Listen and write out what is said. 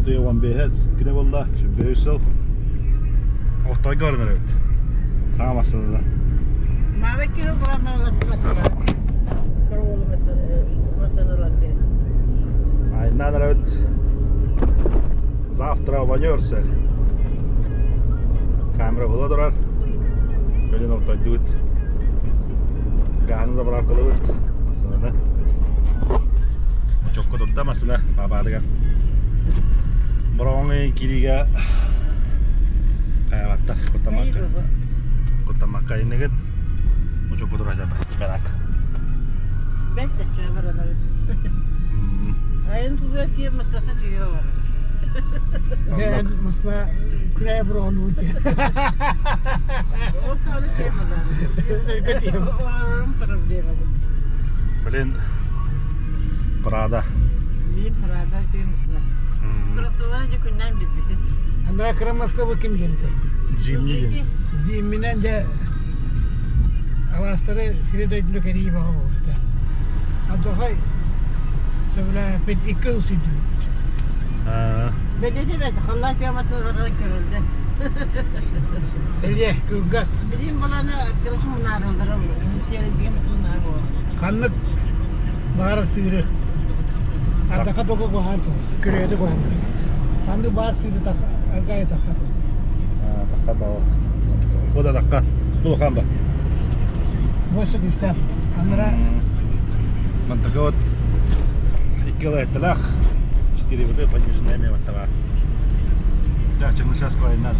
От ыйа 15-е күнэ буолла, 25 сыл. Охтойго баран эрэбит. Саҥа массыынанан. Маама киһи Айаннаан эрэбит. Завтра вонёрся. Камера була турар. Блин, охтойдубут. Гааны заправкалыбыт. Массыынаны. Чокко турда массыына баабаатыгар. Бороҕоҥ кириигэ хайабаттар куттамакка. Куттамакка иннигит. Учокко турар жаба. Барак. Бэт Айын туга киэ мастата түйө бар. Масла күрээ бороҕонуун Ол саҕана темалар. Оҕолорум проблема был. Блин, Прада. Блин, Прада фирмасына. Тротуар дьүкүннээн билбитим. Андра кыра маска бу ким диэнтэй? Зимний день. Зимминэн дьэ алаастары сири дойдуну кэрии баҕа буолбута. Алдьархай сөбүлээппит икки ыл сүүрдүбүппүт. Бэлиэтэ халлаан фирмасына көрүлдэ. Элиэ кылгас. Билим баланы сырашымнаарылдара Ханнык баар сыыры ардаха тоҕо куһаан соҕус, күрүөтэ куһаан. Ханнык баар сыыры аргайы тахха. Тахха баа. Бу да тахха. Улахан ба. Больше күүстээх. Анара Мантака вот икки ылайтталаах. Четыре воды пониженная ме баттаға. Да, Чернышевского надо.